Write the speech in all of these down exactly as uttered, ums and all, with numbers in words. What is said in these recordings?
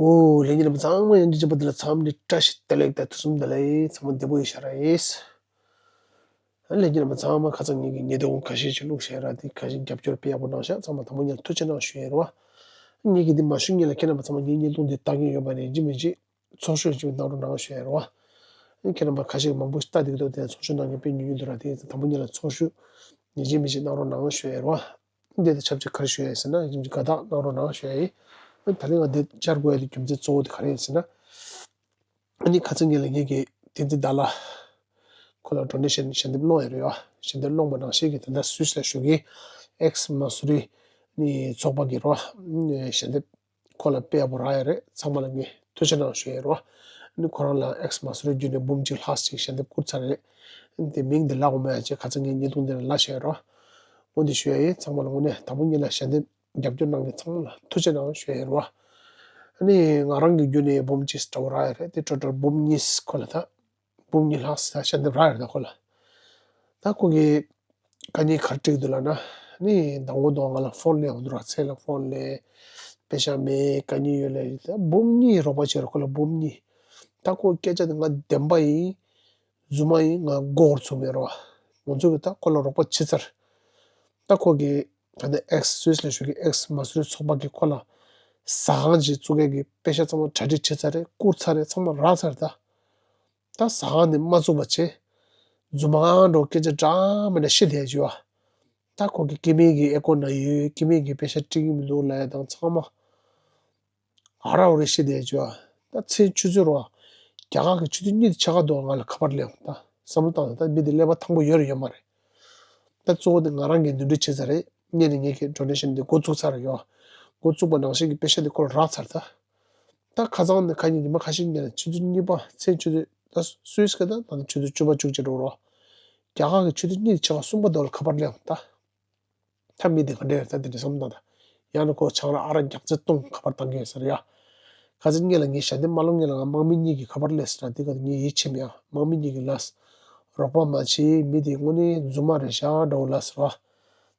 ཨོ། ལྷན་རྒྱས་རྣམ་པ་ཚང་མ་ཡང་འདི་བྱེད་པ་འདི་ལ་ཚང་མ་འདི་བཀྲ་ཤིས་བདེ་ལེགས་དང་ཐུགས་བསམ་བདེ་ལེགས། ཚང་མ་བདེ་པོ་ཡིན་ཤག་ར་ཡིས། ཨ་ལྷན་རྒྱས་རྣམ་པ་ཚང་མ་ཁ་སང་ངེད་ཀྱི་ཉེ་དུང་ཁ་ཤས་ཅིག་བླུགས་བཞག་ར། དེ་ཁ་ཤས་རྒྱབ་སྐྱོར་དཔེ་ཡག་པོ་གནང་ཤག། ཚང་མ་དང་པོ་ཉིད་ལ་ཐུགས་རྗེ་གནང་ཞུ་ཡ་རེད་བ། ངེད་ཀྱི་འདི་མ་ཞུ་སྔོན་ལ་ཁྱེད་རྣམ་པ་ཚང་མ་ངའི་བརྙན་ཐུང་འདི་ལྟ་མཁན་ཡོད་པ་ནས་ཡིན་གཅིག་མིན་གཅིག་ཚོགས་ཞུགས་ཅིག་གནང་རོགས་གནང་ཞུ་ཡ་རེད་བ། ཁྱེད་རྣམ་པ་ཁ་ཤས་མང་པོ་ཞིག་ལྟ་བསྡད་ཀྱི་འདུག། དེ་ཚོགས་ཞུགས་གནང་མཁན་དཔེ་ཉུང་ཉུང་འདུག་ར། དེ་དང་པོ་ཉིད་ལ་ཚོགས་ཞུགས་ཡིན་གཅིག་མིན་གཅིག་གནང་རོགས་གནང་ཞུ་ཡ་རེད་བ། འདི་དང་ཆབས་ཅིག་ག་རེ་ཞུ་ཡ་ཡིན་ཟེར་ན་ཡིན་གཅིག་དགའ་རྟགས་གནང་རོགས་གནང་ཞུ་ཡ་ཡིན། ད་རིང་ང་འདི་བཅར་དགོས་ཡ་དེ་རྒྱུ་མཚན་གཙོ་བོ་དེ་ག་རེ་ཡིན་ཟེར་ན། ཨ་ནི་ཁ་སང་ཉིན་ལ་ངེད་ཀྱི་བསྟན་འཛིན་ཟླ་ལ་ཁོ་ལ་ཌོ་ནེ་ཤན་ཞལ་འདེབས་སློང་ཡ་རེད་ཡ། ཞལ་འདེབས་སློང་བ་ནང་བཞིན་གྱི་ད་ལྟ་སུད་སི་ལ་བཞུགས་མཁན་ཨེག་སི་མ་སུ་རི་ནི་ཚོགས་པ་གི་རོ། ཞལ་འདེབས་ཁོ་ལ་དཔེ་ཡག་པོ་རག་ཡ་རེད། ཚང་མ་ལ་ངས་ཐུགས་རྗེ་གནང་ཞུ་ཡ་རོ། ཨ་ནི་ཁོ་རང་ལ་ཨེག་སི་མ་སུ་རི་བརྒྱུད་ནས་འབུམ་གཅིག་ལྷག་ཅིག་ཞལ་འདེབས་བསྐུར་ཚར་རེད། དེ་མིང་དེ་ལབ་དགོས་མེད་ཡ་ཅེ་ཁ་སང་ངས་བརྙན་ཐུང་དེ་ལ་ལབ་བཞག་ཡ་རོ། འོ་འདི་ཞུ་ཡ་ཡིན། ཚང་མ་ལ་དངོས་གནས་དང་པོ་ཉིད་ལ་ཞལ་འདེབས་རྒྱབ་སྐྱོར་གནང་མཁན་ཚང་མ་ལ་ཐུགས་རྗེ་གནང་ཞུ་ཡ་རེད་བ། ཨ་ནི་ང་རང་གི་བརྒྱུད་ནས་འབུམ་གཅིག་འདྲ་བོ་རག་ཡ་རེད། དེ་ཊོ་ཊལ་འབུམ་གཉིས་ཁོ་ལ་ད། འབུམ་གཉིས་ལྷག་ད་ཞལ་འདེབས་རག་ཡ་རེད་ད་ཁོ་ལ། ད་ཁོ་གི་དཀའ་ངལ་ག་རེ་འཕྲད་ཀྱི་འདུག་ལབ་ན། ཨ་ནི་མདང་དགོང་དུ་ང་ལ་ཕོན་སླེབས་འོང་འདུག་ར། མཚན་ལ་ཕོན་སླེབས། པེ་ཤག་མེད། དཀའ་ངལ་ཡོད་ལབ། ད་འབུམ་གཉིས་རོགས་པ་བྱས་ར་ཁོ་ལ་འབུམ་གཉིས། ད་ཁོ་སྐད་ཆ་དེ་ང་བདེན་པ་ཡིན། རྫུན་མ་ཡིན། ང་མགོ་སྐོར་ཚུགས་མེད་རོ། ང་ཚོ་གིས་ད་ཁོ་ལ་རོགས་པ་བྱས་ཚར། ད་ཁོ་གིས་ད་ལྟ་ཨེག་སི་སུད་སི་ལ་བཞུགས་མཁན་ཨེག་སི་མ་སུ་རི་ཚོགས་པ་གིས་ཁོ་ལ་ཟ་ཁང་ཅིག་བཙུགས་མཁན་གྱི་པེ་ཤག་ཚང་མ་གྲ་སྒྲིག་བྱས་ཚར་རེད། བསྐུར་ཚར་རེད། ཚང་མ་རག་ཚར་རེད་ད། ད་ཟ་ཁང་དེ་མ་བཙུགས་པ་བྱས། རྫུན་མ་འདྲ་བོ་སྐད་ཆ་འདྲ་མི་འདྲ་བཤད་བསྡད་ཀྱི་ཡོད། ད་ཁོ་གི་སྐྱེ་དམན་གྱི་ཨེ་ཀོ་ན་ཡོད། སྐྱེ་དམན་གྱི་པེ་ཤག་སྤྲད་ཀྱི་མི་འདུག་ལབ་ཡ་དང་ཚང་མ། ཨ་ར་འོ་རེ་བཤད་བསྡད་ཀྱི་ཡོད། ད་མཚན་ཆུ་ཚོད་རོ། རྒྱ་གར་གྱི་ཆུ་ཚོད་གཉིས་དང་ཕྱེད་ཀ་འདུག། ང་ལ་ཁ་པར་སླེབས་འོང་། ད་བསམ་བློ་བཏང་ད་མི་དེ་ཀླད་པ་ཐང་པོ་ཡོད་རེད་ཡོད་མ་རེད། ད་གཙོ་བོ་དེ་ང་རང་གིས་འདོན་སྤྲོད་བྱས་ཚར་རེད། སྔོན་ནས་ངེད་ཀྱི་ཌོ་ནེ་ཤན་དེ་འགོ་བཙུགས་ཚར་ཡོད། འགོ་བཙུགས་པ་ནང་བཞིན་གྱི་པེ་ཤག་དེ་ཁོ་ལ་རག་ཚར་ད། ད་ཁ་སང་ནས་ཁ་ཉིན་ཉི་མ་ཁ་ཤས་སྔོན་ལ་ཆུ་ཚོད་གཉིས་པ། མཚན་ཆུ་ཚོད་ད་སུད་སི་གི་ད་ད་ཆུ་ཚོད་བཅུ་པ་བཅུ་གཅིག་འགྲོ་རོགས། རྒྱ་གར་གྱི་ཆུ་ཚོད་གཉིས་དང་ཕྱེད་ཀ་གསུམ་པ་དེ་ལ་ཁ་པར་སླེབས་འོང་ད། ད་མི་དེ་ག་འདྲ་རེད་ད། དེ་འདྲ་བསམ་བཏང་ད། ཡང་ན་ཁོ་ཆང་རག་ཨ་རག་རྒྱག་རྩིས་གཏོང་ཁ་པར་བཏང་གི་ཡོད་ས་རེད་ཡ། ཁ་སང་སྔོན་ལ་ངས་ཞལ་འདེབས་མ་སློང་སྔོན་ལ་ང་དམག་མི་གཉིས་ཀྱིས་ཁ་པར་སླེབས་ཟེར་ན་དེ་ག་ངས་ཡིད་ཆེས་མེད་ཡ། དམག་མི་གཉིས་ཀྱིས་ལབ། རོགས་པ་མ་བྱེད། མི་དེ་དངོས་གནས་རྫུན་མ་རེད་ཤག་འདྲ་བོ་ལབ་ཟེར་བ།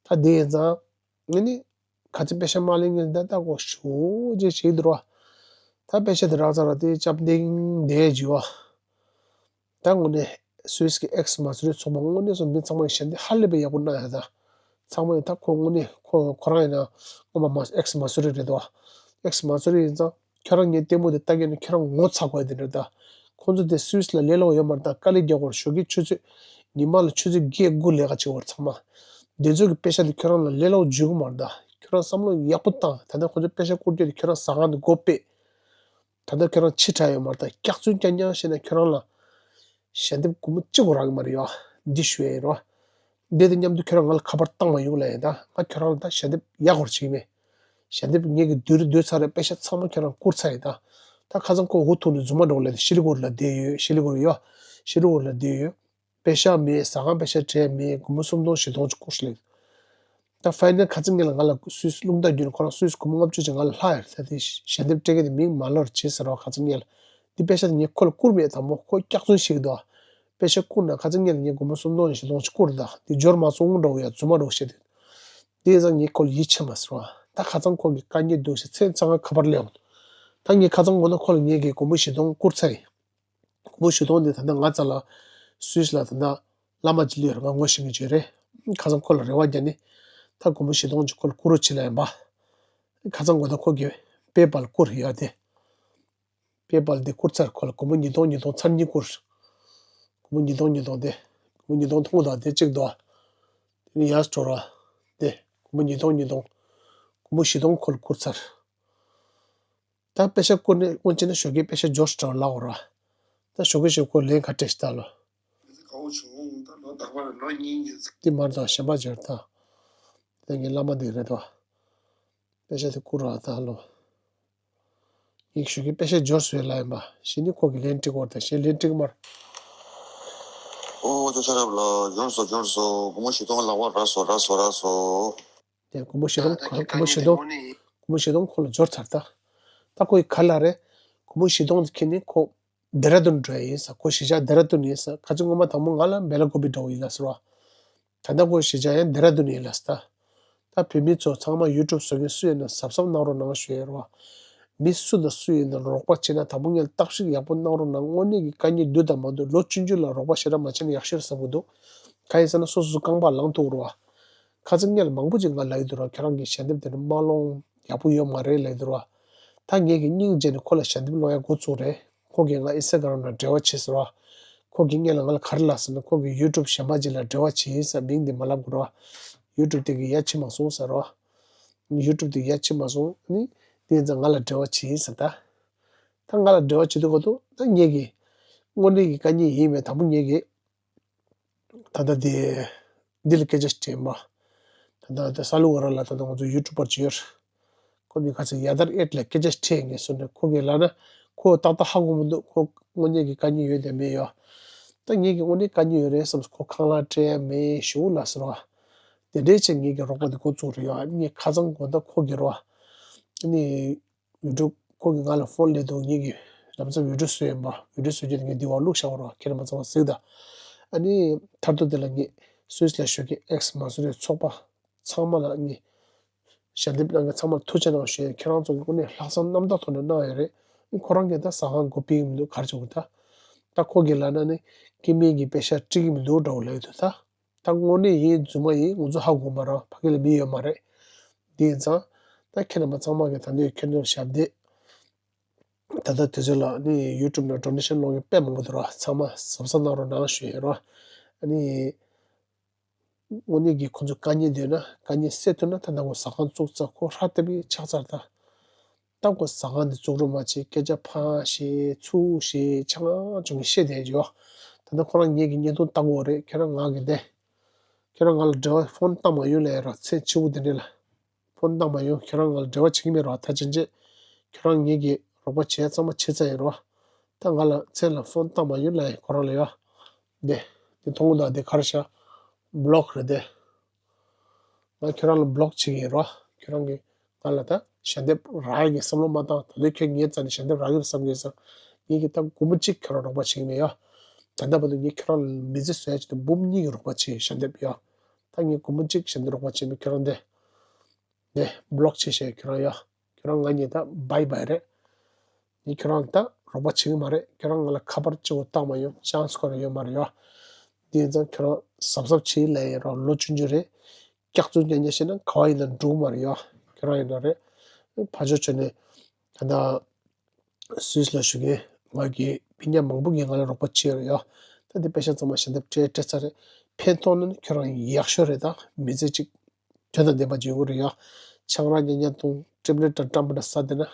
ད་དེ་ཡིན་ཙང་། ངས་ནི། ཁ་ཚིག་པེ་ཤག་མ་ལེན་ངས་ད་ལྟ་གོ་ཞུ་རྗེས་བྱེད་འདུག་ར། ད་པེ་ཤག་དེ་རག་ཚར་ར་དེ་ཅབ་འདེང་བསྡད་བྱས་བ། ད་དངོས་གནས་སུད་སི་གི་ཨེག་སི་མ་སུ་རི་ཚོགས་པ་དངོས་གནས་སུ་མི་ཚང་མ་ཞལ་འདེབས་ཧ་ལས་པའི་ཡག་པོ་གནང་ཡ་ད། ཚང་མ་ཡིན་ད་ཁོ་དངོས་གནས་ཁོ་ཁོ་རང་ཡིན་ན་ངོ་མ་མ་ཨེག་སི་མ་སུ་རི་རེད་དོ། ཨེག་སི་མ་སུ་རི་ཡིན་ཙང་ཁྱོད་རང་ངའི་ལྟད་མོ་དེ་ལྟ་གི་ཡིན་ན་ཁྱོད་རང་ངོ་ཚ་དགོས་ཡ་དེ་འདྲ་ད། ཁོང་ཚོ་དེ་སུད་སི་ལ་ལས་སླ་པོ་ཡོད་མ་རེད་ད། དཀའ་ལས་རྒྱག་དགོས་རེད། ཞོགས་ཀས་ཆུ་ཚོད་ཉི་མ་ལ་ཆུ་ཚོད་བརྒྱད་དགུ་ལས་ཀ་བྱེད་དགོས་རེད་ཚང་མ། དེ་ཚོ་གི་པེ་ཤག་དེ་ཁྱོད་རང་ལ་ལས་སླ་པོ་འཇུག་གི་མ་རེད་ད། ཁྱོད་རང་བསམ་བློ་ཡག་པོ་བཏང་། ད་ལྟ་ཁོང་ཚོ་པེ་ཤག་བསྐུར་རྒྱུ་དེ་ཁྱོད་རང་ཟ་ཁང་དེ་སྒོ་ཕྱེ། ད་ལྟ་ཁྱོད་རང་ཕྱི་དྲགས་ཡོད་མ་རེད་ད། སྐྱག་རྫུན་རྐྱང་རྐྱང་བཤད་ན་ཁྱོད་རང་ལ་ཞལ་འདེབས་སྒོར་མོ་གཅིག་པོ་རག་གི་མ་རེད་ཡ། འདི་ཞུ་ཡ་ཡིན་རོ། འདི་དང་མཉམ་དུ་ཁྱོད་རང་ང་ལ་ཁ་པར་བཏང་མ་ཡོང་ལབ་ཡ་ད། ང་ཁྱོད་རང་ལ་ད་ཞལ་འདེབས་ཡག་པོ་བྱེད་ཀྱི་མེད། ཞལ་འདེབས་ངེད་ཀྱི་བསྡུས་རེ་བསྡུས་ཚར་རེད། པེ་ཤག་ཚང་མ་ཁྱོད་རང་བསྐུར་ཚར་ཡིན་ད། ད་ཁ་སང་ཁོ་འུ་ཐུག་ནས་རྫུན་མ་འདྲ་བོ་ལབ་དེ་ཤི་ལི་གུ་རི་ལ་བསྡད་ཡོད། ཤི་ལི་གུ་རི་ཡོད། ཤི་ལི་གུ་རི་ལ་བསྡད་ཡོད། པེ་ཤག་མེད། ཟ་ཁང་པེ་ཤག་སྤྲད་མེད། སྒོར་མོ་སུམ་སྟོང་བཞི་སྟོང་ཅིག་བསྐུར་ལབ། ད་ཕའི་ནལ་ཁ་སང་ངེད་ལ་ང་ལ་སུད་སི་རླུང་རྟ་བརྒྱུད་ནས་ཁོ་རང་སུད་སི་སྒོར་མོ་ལྔ་བཅུ་ཅིག་ང་ལ་ལྷག་ཡོད་རེད་ཟེར་དེ་ཞལ་འདེབས་སྤྲད་མཁན་དེ་མིང་མ་ལབ་རོགས་བྱེད་ཟེར་བ། ཁ་སང་ངེད་ལ་འདི་པེ་ཤག་དེ་ངས་ཁོ་ལ་བསྐུར་མེད། དང་པོ་ཁོ་སྐྱག་རྫུན་བཤད་ཀྱི་འདུག། པེ་ཤག་བསྐུར་ན་ཁ་སང་ངེད་ལ་ངས་སྒོར་མོ་སུམ་སྟོང་བཞི་སྟོང་ཅིག་བསྐུར་རེད་ད། དེ་འབྱོར་མ་སོང་འདྲ་བོ་ཡ། རྫུན་མ་འདྲ་བོ་བཤད་དེ། དེ་ཙང་ངས་ཁོ་ལ་ཡིད་ཆེས་མ་ཟེར་བ། ད་ཁ་སང་ཁོ་གི་དཀའ་ངལ་འདུག་ཞེས་མཚན་ཚང་ཁ་པར་སླེབས་འོང་། ད་ངས་ཁ་སང་འོ་ན་ཁོ་ལ་ངེད་ཀྱི་སྒོར་མོ་བཞི་སྟོང་བསྐུར་ཚར་ཡིན། སྒོར་མོ་བཞི་སྟོང་དེ་ད་ལྟ་ང་རྩ་ལ་སུད་སི་ལ་ད་ལྟ་བླ་མ་ཅིག་སླེབས་ཡོད་རེད། ང་ངོ་ཤེས་མཁན་ཅིག་ཡོད་རེད། ཁ་སང་ཁོ་ལ་རེ་བ་རྒྱག་ནས་ད་སྒོར་མོ་བཞི་སྟོང་ཅིག་ཁོ་ལ་བསྐུར་རོགས་བྱེད་ལབ་ཡིན་པ། ཁ་སང་འོ་ད་ཁོ་གིས་པེ་པཱལ་བསྐུར་ཡོད་དེ། པེ་པཱལ་དེ་བསྐུར་ཚར། ཁོ་ལ་སྒོར་མོ་ཉིས་སྟོང་ཉིས་སྟོང་ཚར་གཉིས་བསྐུར། སྒོར་མོ་ཉིས་སྟོང་ཉིས་སྟོང་དེ། སྒོར་མོ་ཉིས་སྟོང་མཐོང་དང་དེ་གཅིག་འདུག། དེ་ནས་ཡར་འགྲོ་ར། དེ་སྒོར་མོ་ཉིས་སྟོང་ཉིས་སྟོང་། སྒོར་མོ་བཞི་སྟོང་ཁོ་ལ་བསྐུར་ཚར། ད་པེ་ཤག་བསྐུར་ནས་དབུ་འབྱེད་ན་ཞོགས་ཀས་པེ་ཤག་འབྱོར་སོང་ལབ་དགོས་ར། ད་ཞོགས་ཀས་ཞོགས་ཀས་ལན་ག་སྤྲད་ཤག་ད་ལོ། དེ་མ་རེད་ད། གཞན་པ་འབྱོར་ད། དེ་ངའི་བླ་མ་དེ་རེད་ད། པེ་ཤག་དེ་བསྐུར་ར་ད་ལོ། ངས་ཞོགས་ཀས་པེ་ཤག་འབྱོར་སོང་ལབ་ཡིན་པ། གཞི་ནས་ཁོ་གིས་ལན་སྤྲད་ཀྱི་ཡོད་རེད་ད། གཞན་ལན་སྤྲད་ཀྱི་མ་རེད། ཨོ་ཅོ་ཆ་རབ་ལ་འབྱོར་སོང་འབྱོར་སོང་། སྒོར་མོ་བཞི་སྟོང་ལག་པར་རག་སོང་རག་སོང་རག་སོང་། དེ་སྒོར་མོ་བཞི་སྟོང་། ད་ད་སྒོར་མོ་བཞི་སྟོང་། སྒོར་མོ་བཞི་སྟོང་ཁོ་ལ་འབྱོར་ཚར་ད། ད་ཁོ་ཡི་ག་ལ་རེད། སྒོར་མོ་བཞི་སྟོང་དེ་ཁྱེར་ནས་ཁོ་ལྡེ་ར་ལྡུན་འགྲོ་ཡ་ཡིན་ས། ཁོ་གཞིས་ཆགས་ལྡེ་ར་ལྡུན་ཡིན་ས། ཁ་ཅིག་སྔོན་མ་དང་པོ་ང་ལ་བེ་ལ་ཀོ་པི་འགྲོ་གི་ཡིན་ལབ་ཟེར་བ། ད་ལྟ་ཁོ་གཞིས་ཆགས་ཡང་ལྡེ་ར་ལྡུན་ཡིན་ལབ་ས། ད་བོད་མི་ཚོ་ཚང་མ་ཡུ་ཊུབ་བཟོ་མཁན་སུ་ཡིན་ན་གཟབ་གཟབ་གནང་རོགས་གནང་ཞུ་ཡ་རེད་བ། མི་སུ་དང་སུ་ཡིན་ནའང་རོགས་པ་བྱེད་ན་དང་པོ་ངས་བརྟག་ཞིབ་ཡག་པོ་གནང་རོགས་གནང་། དངོས་གནས་ཀྱི་དཀའ་ངལ་འདུག་དང་མ་འདུག་ལོ་བཅུ་མཇུག་ལ་རོགས་པ་ཞེ་དྲག་མ་བྱས་ན་ཡག་ཤོས་རེད་བསམ་གྱི་འདུག་གང་ཡིན་ཟེར་ན་སོ་སོ་རྐང་པ་ལངས་ཐུབ་རོགས། ཁ་སང་སྔོན་ལ་མང་པོ་ཅིག་ང་ལབ་ཡོད་འདུག་རོགས། ཁྱེད་རང་གི་ཞལ་འདེབས་དེ་ནི་མ་ལོང་ཡག་པོ་ཡོད་མ་རེད་ལབ་ཡོད་འདུག་རོགས། ད་ངས་ཀྱི་སྙིང་རྗེ་ནས་ཁོ་ལ་ཞལ་འདེབས་སློང་ཡག་འགོ་བཙུགས་རེད། ཁོ་གིས་ང་ཨིན་སི་ཊ་གྷ་རམ་ལ་འབྲེལ་བ་བྱས་ཟེར་རོགས། ཁོ་གིས་སྔོན་ལ་ང་ལ་ག་རེ་ལབ་ཟེར་ན་ཁོ་གིས་ཡུ་ཊུབ་གཞན་པ་ཅིག་ལ་འབྲེལ་བ་བྱས་ཟེར། མིང་དེ་མ་ལབ་དགོས་རོགས། ཡུ་ཊུབ་དེ་གིས་ཡ་ཕྱིན་མ་སོང་ཟེར་རོགས། ཡུ་ཊུབ་དེ་ཡ་ཕྱིན་མ་སོང་། ཨ་ནི་དེ་ཡིན་ཙང་ང་ལ་འབྲེལ་བ་བྱས་ཟེར། ད་ད་ང་ལ་འབྲེལ་བ་བྱེད་དུས་ག་དུས་ད་ངས་ཀྱི་དངོས་གནས་ཀྱི་དཀའ་ངལ་ཡིན་མེད་དང་པོ་ངས་ཀྱི་ད་ལྟ་དེ་འདི་ལ་སྐད་ཆ་དྲིས་པ། ད་ལྟ་དེ་ས་ལུ་ག་ར་ལ་ད་ལྟ་ང་ཚོ་ཡུ་ཊུབ་པར་ཅིག་ཡོད་རེད། ཁོ་མི་ཁ་ཚ་ཡ་དར་ཨེད་ལ་སྐད་ཆ་དྲིས་ངས་སོང་ནས་ཁོ་གིས་ལབ་ན་ཁོ་ཏག་ཏག་ཧ་གོ་མི་འདུག་ཁོ་དངོས་གནས་ཀྱི་དཀའ་ངལ་ཡོད་དེ་མེད་ཡོད། ད་ངས་ཀྱི་དངོས་གནས་དཀའ་ངལ་ཡོད་རེད་བསམས། ཁོ་ཁང་གླ་སྤྲད་ཡ་མེད་ཞུ་ལ་ཟེར་བ། དེ་འདྲའི་ཆེད་ངས་ཀྱི་རོགས་པ་དེ་འགོ་བཙུགས་རེད་ཡོད། ངས་ཁ་སང་དགོང་དག་ཁོ་གིས་རོགས། ཨ་ནི། ཡུ་ཊུབ་ཁོ་གིས་ང་ལ་ཕོན་སླེབས་འདུག་ངེད་ཀྱིས་ལམ་སང་བི་ཌིའོ་བཟོས་ཡིན་པ། བི་ཌིའོ་བཟོས་རྗེས་ངས་འདི་བར་བླུགས་བཞག་རོགས། ཁྱེད་རང་མ་ཚང་མ་གཟིགས་དང་། ཨ་ནི་མཐར་ཐུག་དེ་ལ་ངས་སུད་སི་ལ་བཞུགས་མཁན་ཨེག་སི་མ་སུ་རི་ཚོགས་པ་ཚང་མ་ལ་ངས་ཞལ་འདེབས་གནང་མཁན་ཚང་མར་ཐུགས་རྗེ་གནང་ཞུ་ཡ། ཁྱེད་རང་ཚོ་གི་དངོས་གནས་ལྷག་བསམ་རྣམ་དག་ཐོག་ནས་གནང་ཡོད་རེད། ཁོ་རང་གིས་ད་ཟ་ཁང་སྒོ་ཕྱེ་གི་མི་འདུག་ག་རེ་བྱེད་དགོས་ད། ད་ཁོ་གིས་ལབ་ན་ནི་སྐྱེ་དམན་གྱི་པེ་ཤག་སྤྲད་གི་མི་འདུག་འདྲ་བོ་ལབ་ཡོད་འདུག་ད། ད་དངོས་གནས་ཡིན་རྫུན་མ་ཡིན་ང་ཚོ་ཧ་གོ་མ་རེད། ཕ་གི་ལ་མི་ཡོད་མ་རེད། དེ་ཡིན་ཙང་ད་ཁྱེད་རྣམ་པ་ཚང་མ་གིས་ད་ལྟའི་ཁྱོད་ཚོར་ཞབས་འདེགས། ད་ལྟ་དུས་ཚོད་ལ་ནི་ཡུ་ཊུབ་ནང་ཌོ་ནེ་ཤན་སློང་མཁན་དཔེ་མང་པོ་འདུག་ར། ཚང་མ་གཟབ་གཟབ་གནང་རོགས་གནང་ཞུ་ཡིན་རོ། ཨ་ནི་དངོས་གནས་ཀྱི་ཁོ་ཚོ་དཀའ་ངལ་འདོད་ན་དཀའ་ངལ་སེལ་ཐུབ་ན་ད་ལྟ་ཁོ་ཟ་ཁང་བཙུགས་ཚར། ཁོ་ཧྲ་ཏེ་བི་ཆགས་ཚར་ད། ད་ཁོ་ཟ་ཁང་འདི་བཙུགས་རོགས་མ་བྱེད། སྐད་ཆ་ཕར་བཤད་ཚུར་བཤད་ཆང་ཆུང་གི་བཤད་བསྡད་ཀྱི་ཡོད། ད་ལྟ་ཁོ་རང་ངེད་ཀྱི་བརྙན་ཐུང་ལྟ་གི་ཡོད་རེད། ཁྱེད་རང་ང་གི་བསྡད། ཁྱེད་རང་ང་ལ་འབྲེལ་བ་ཕོན་བཏང་མ་ཡོང་ལབ་ཡ་ར། ཚེ་ཕྱི་པོ་དེ་འདྲ་ལ་ཕོན་བཏང་མ་ཡོང་། ཁྱེད་རང་ང་ལ་འབྲེལ་བ་བྱེད་ཀྱི་མེད་ར། ད་ཕྱིན་ཆད་ཁྱེད་རང་ངེད་ཀྱི་རོགས་པ་བྱེད་ཡ་ཚང་མ་བྱེད་ཚར་ཡིན་ར། ད་ང་ལ་མཚན་ལ་ཕོན་བཏང་མ་ཡོང་ལབ་ཡ་ཁོ་རང་ལ་ཡ། དེ་དེ་མཐོང་གི་འདུག་དེ་ག་རེ་བྱ། བི་ལོག་རེད་དེ། ང་ཁྱོད་རང་ལ་བི་ལོག་བྱེད་ཀྱི་ཡིན་རོ། ཁྱོད་རང་གིས་ང་ལ་ད་ཞལ་འདེབས་རག་ཡ་གི་བསམ་བློ་མ་བཏང་། ད་དུང་ཁྱོད་ངའི་རྩ་ནས་ཞལ་འདེབས་རག་གི་རེད་བསམ་གྱི་ཡོད་ཙང་། ངེད་ཀྱིས་ད་སྒོར་མོ་གཅིག་ཁྱོད་རང་རོགས་པ་བྱེད་ཀྱི་མེད་ཡ། ད་ལྟ་བར་དུ་ངས་ཁྱོད་རང་ལ་མི་ཚེ་བཟོ་ཡ་ཆེད་དུ་འབུམ་གཉིས་ཀྱི་རོགས་པ་བྱས། ཞལ་འདེབས་ཡ། ད་ངས་སྒོར་མོ་གཅིག་ཞལ་འདེབས་རོགས་པ་བྱས་མེད། ཁྱོད་རང་དེ་ནས་བི་ལོག་བྱས་བྱས་ཁྱོད་རང་ཡ། ཁྱོད་རང་ང་གཉིས་ད་བྷའི་བྷའི་རེད། ངས་ཁྱོད་རང་ད་རོགས་པ་བྱེད་ཀྱི་མ་རེད། ཁྱོད་རང་ང་ལ་ཁ་པར་གཅིག་པོ་བཏང་མ་ཡོང་། ཅང་སི་ཁོ་རང་ཡོད་མ་རེད་ཡ། དེ་ཡིན་ཙང་ཁྱོད་རང་གཟབ་གཟབ་བྱེད་ལབ་ཡིན་རོ། ལོ་ཆུང་ཆུང་རེད། སྐྱག་རྫུན་རྐྱང་རྐྱང་བཤད་ན་ག་བ་ཡིན་ན་འགྲིག་གི་མ་རེད་ཡ། ཁྱོད་རང་ཡིན་ན་རེད། ཕར་ཕྱོགས་ཕྱོགས་ནས་ད་ལྟ་སུད་སི་ལ་བཞུགས་མཁན་ང་གི་སྤུན་ཀྱག་མང་པོ་གིས་ང་ལ་རོགས་པ་བྱས་ཡོད་རེད་ཡ། ད་འདི་པེ་ཤག་ཚང་མ་ཞལ་འདེབས་སྤྲད་སྤྲད་ཚར་རེད། ཕན་ཐོགས་ན་ནི་ཁྱོད་རང་ཡག་ཤོས་རེད། ད་མི་ཚེ་གཅིག་དོན་དང་ལྡན་པ་ཅིག་ཡོང་གི་རེད་ཡ། ཆང་རག་རྐྱང་རྐྱང་འཐུང་། ཀྲིམ་རེ་དང་ཀྲམ་པ་འདྲ་ཟ་བསྡད་ན།